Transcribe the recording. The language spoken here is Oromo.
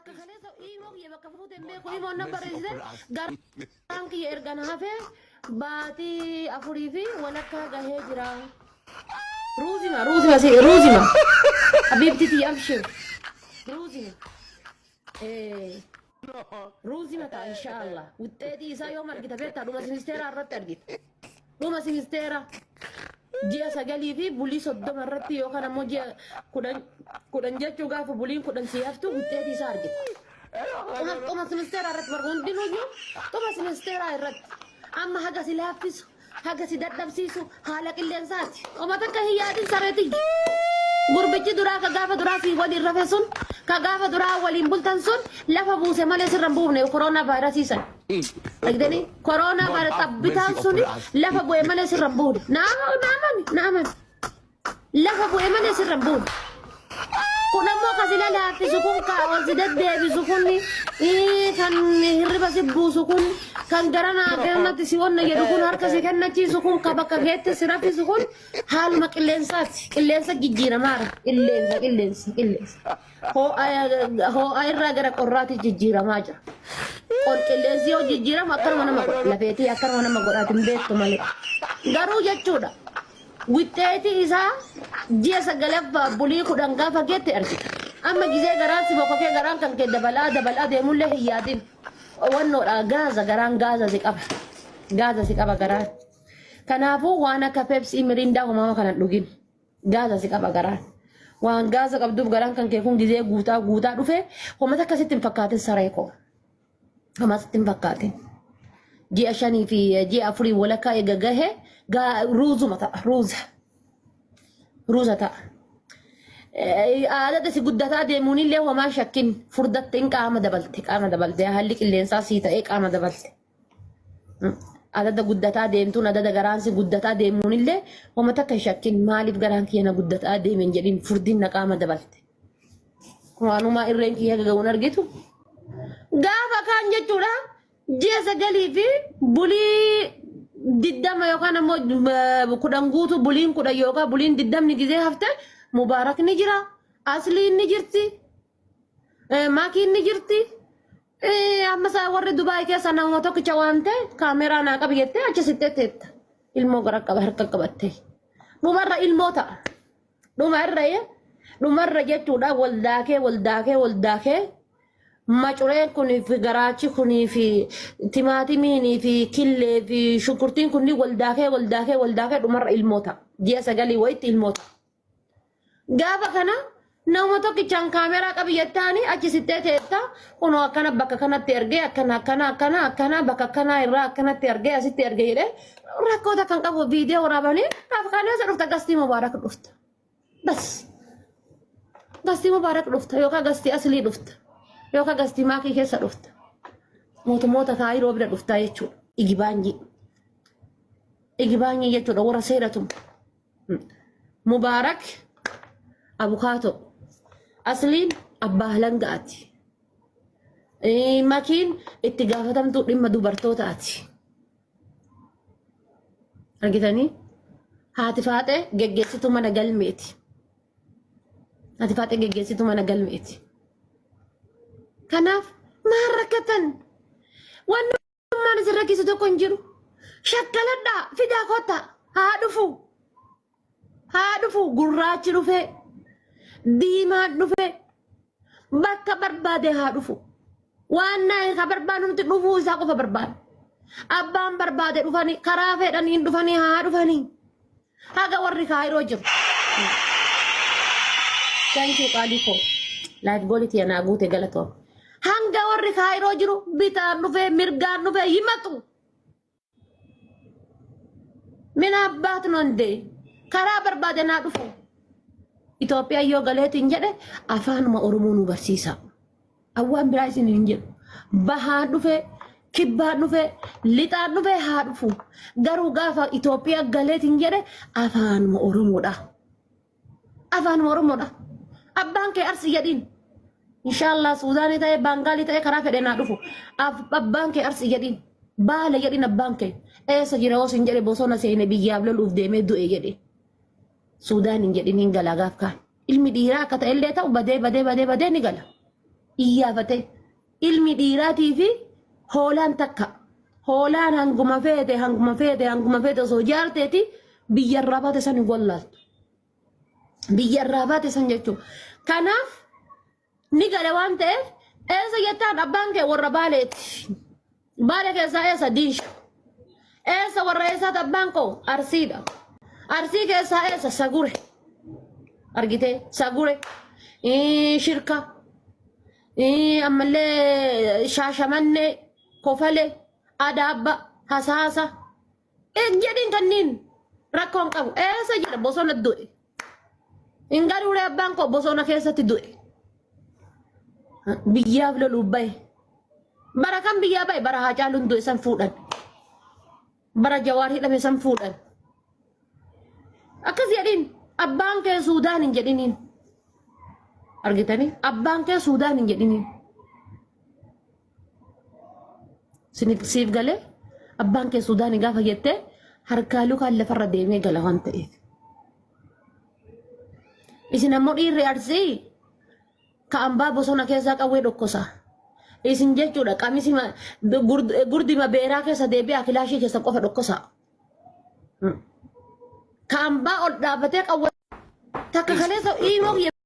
Bakka kaleessa iimoo kiyya bakka fuute hin beeku iimoon na barreessite garaan kiyya erga na hafee baatii afurii fi walakkaa gahee jira. Ruuzima ruuzima si ruuzima. Habiibti tiyya abshir. Ruuzima. Eh, Ruuzima ta'a inshaallah. Wuxxeetii isaa yoom argita beektaa dhuma simisteeraa irratti argita. Dhuma simisteera ji'a 9 fi bulii 30 irratti yookaan ammoo ji'a 10 10 jechuu gaafa buliin 10 sii haftu wuxxeetii isaa argita. Dhuma dhuma simisteeraa irratti bar hundinuyyuu dhuma simisteeraa irratti amma haga si laaffisu haga si dadhabsiisu haala qilleensaati. Oma takka hin yaadin saree tiyya. Gurbichi duraa ka gaafa duraa sii waliin rafe sun ka gaafa duraa waliin bultan sun lafa buuse malee sirra hin buufne koronaa vaayirasii san. Dhagdanii koronaa God vaayirasii have mercy xabbitaan upon suni us. lafa bu'e malee sirra hin buune. Na amani na amani. Lafa bu'e malee sirra hin buune. Kun ammoo ka si lalaaffisu kun ka ol si deddeebisu kun kan hirriba si buusu kun kan gara naa garanatti si onna jedhu kun harka si kennachiisu kun ka bakka keetti si raffisu kun haaluma qilleensaati. Qilleensa jijjiiramaara. Qilleensa qilleensa qilleensa. Ho'a irraa gara qorraatti jijjiiramaa jira. Qor qilleensi yoo jijjiiramu akkanuma nama godha. Lafeetii akkanuma nama godhaati hin beektu malee. Garuu jechuudha. Wixxeetii isaa ji'a sagalaffaa bulii 10 gaafa geette argita. Amma gizee garaan si bokokee garaan kan kee dabalaa dabalaa deemullee hin yaadin. Wannoodha gaaza garaan gaaza si qaba. Gaaza si qaba garaan. Kanaafuu waan akka Pepsi Mirindaa uumama kana hin dhugin. Gaaza si qaba garaan. Waan gaaza qabduuf garaan kan kee kun gizee guutaa guutaa dhufe homata akkasitti hin fakkaatin saree koo. Homaa sitti hin fakkaatin. Ji'a shanii fi ji'a afurii walakkaa eega gahe ruuzuma ta'a ruuza. Ruuza ta'a. Aadata si guddataa deemuun illee homaa shakkin furdatte hin qaama dabalte qaama dabalte haalli qilleensaa sii ta'ee qaama dabalte. Adada guddataa deemtuun adada garaan si guddataa deemuun illee homa takka hin shakkin maaliif garaan kiyya na guddataa deeme hin jedhin furdin na qaama dabalte. Waanumaa irreen kiyya gaga'uun argitu. Gaafa kaan jechuudha ji'a 9 fi bulii 20 yookaan ammoo 10 guutuu buliin 10 yookaan buliin 20 gizee hafte mubaarak ni jira asliin ni jirti maakiin ni jirti. Amma isaa warri Dubaay keessa nama tokkicha waan ta'e kaameeraa naa qabi jettee achi sittee teetta. Ilmoo gara qaba harka qabattee. Dhumarra ilmoo ta'a. Dhumarra dhumarra jechuudha waldaakee waldaakee waldaakee macureen kunii fi garaachi kunii fi timaatimiinii fi killee fi shunkurtiin kunniin waldaakee waldaakee waldaakee dhumarra ilmoo ta'a. Ji'a sagalii wayitti ilmoo ta'a. Gaafa kana nama tokkichaan kaameraa qabi jettaani achi sittee teetta kunoo akkana bakka kanatti ergee akkana akkana akkana akkana bakka akkanaa irraa akkanatti ergee asitti ergee jedhee rakkoota kan qabu viidiyoo waraabanii gaafa kana eessa dhufta gastii mubaarak dhufta. Bas gastii mubaarak dhufta yookaan gastii aslii dhufta yookaan gastii maakii keessa dhufta. Mootummoota kaayiroo bira dhuftaa jechuudha. Igibaanyii. Igibaanyii jechuudha warra seera tumu. Mubaarak abukaatoo. Asliin abbaa halangaati. Makiin itti gaafatamtuu dhimma dubartootaati. Argitanii? Haati faaxee geggeessituu mana galmeeti. Haati faaxee geggeessituu mana galmeeti. Kanaaf maal rakkatan? Wanni Waan isin rakkisu tokko hin jiru. Shakkaladhaa fidaa kottaa haa dhufu. Haa dhufu gurraachi dhufee diimaan dhufee bakka barbaade haa dhufu. Waan naa ka barbaadu nuti dhufuu isaa qofa barbaada. Abbaan barbaade dhufanii karaa fedhaniin dhufanii haa dhufanii. Haga warri kaayiroo jiru. Thank you qaalii koo. Life goal tiya naa guute galatoom. Hanga warri kaayiroo jiru bitaan dhufee mirgaan dhufee himatu. Mina abbaatu non dee. Karaa barbaade naa dhufu. Itoophiyaa yoo galeetiin jedhe afaanuma Oromoo nu barsiisa. Awwaan biraa isin hin jedhu. Bahaan dhufee, kibbaan dhufee, lixaan dhufee haa dhufu. Garuu gaafa Itoophiyaa galeetiin jedhe afaanuma Oromoodha. Afaanuma Oromoodha. Abbaan kee Arsii jedhiin. Inshaallah Suudaanii ta'ee Baangaalii ta'ee karaa fedhe naa dhufu. Abbaan kee Arsii jedhiin. Baale jedhiin abbaan kee. Eessa jira yoo sin jedhe bosona seene biyyaaf loluuf deemee du'e jedhe. Suudaan hin jedhin hin galaa gaaf kaan. Ilmi dhiiraa akka ta'ellee ta'u badee badee badee badee ni gala. Iyyaafate. Ilmi dhiiraatii fi hoolaan takka. Hoolaan hanguma feete hanguma feete hanguma feete osoo jaarteeti biyya irraa baate san hin wallaaltu. Biyya irraa baate san jechuudha. Kanaaf ni gale waan ta'eef eessa jettaan abbaan kee warra Baaleeti. Baale keessaa eessa Diinsha. Eessa warra eessaati abbaan koo Arsiidha. Arsii keessaa eessa Sagure. Argitee Sagure. Shirka. Ammallee Shaashamannee Kofale Adaabba Hasaasa. Jedhiin kanniin rakkoon qabu. Eessa jedha bosona du'e. Hin galuuree abbaan koo bosona keessatti du'e. Biyyaaf loluuf bahe. Bara kam biyyaa bahe? Bara Haacaaluun du'e san fuudhan. Bara Jawaar hidhame san fuudhan. Akkas jedhiin abbaan kee Suudaan hin jedhiniin. Argitanii? Abbaan kee Suudaan hin jedhiniin. Siif galee abbaan kee Suudaanii gaafa jettee harkaa lukaan lafarra deemee gala waan ta'eef. Isin ammoo dhiirri Arsii ka ambaa bosona keessaa qawwee dhokkosa. Isin jechuudha qamisima gurdima beeraa keessa deebi'aa kilaashii keessa qofa dhokkosa. Ka ambaa ol dhaabbatee qawwee takka kaleessa dhiiroo kiyya.